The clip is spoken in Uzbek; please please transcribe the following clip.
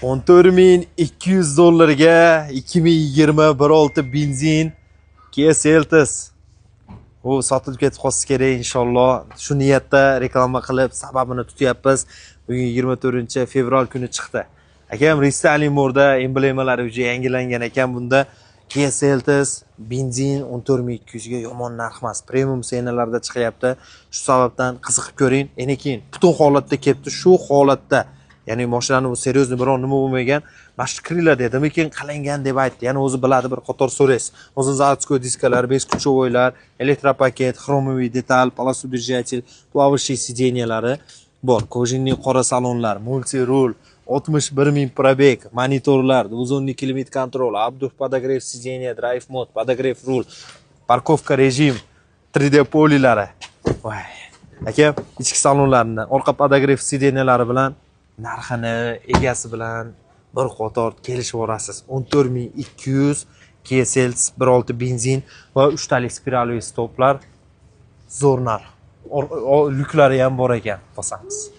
14 200 dollarga 2020 1.6 benzin Kia Seltos. U sotilib ketib qolsa kerak, inshaalloh. Shu niyatda reklama qilib, sababini tutyapmiz. Bugun 24 fevral kuni chiqdi. Akam, рестайлинг morda emblemalari уже yangilangan ekan bunda. Kia Seltos benzin 14 200 ga yomon narx emas. Premium цена larda chiqyapti. Shu sababdan qiziqib ko'ring. Endi keyin butun holatda kelibdi. Shu holatda, ya'ni mashinani bu серьезный biron nima bo'lmagan. Mana shu крила dedimikin, qilingan deb aytdi. Ya'ni o'zi biladi, bir qator so'raysiz. O'zi заводской diskalar, бесключевой lar, электропакет, хромовый деталь, полосодержатель, плавающий сиденья lari bor. Кожаный qora salonlar, мультируль, 61 ming пробег, monitorlar, двухзонный климат контроль, обдув, подогрев сиденья, drive mode, подогрев руль, парковка режим, 3D поле lari. Voy. Aka, ichki salonlarini, orqa подогрев сиденья lari bilan narxini egasi bilan bir qator kelishib olasiz. 14 200 Kia Seltos 1.6 benzin va uchtalik спиральный stoplar, zo'r narx. Lyuklari ham bor ekan, bosamiz.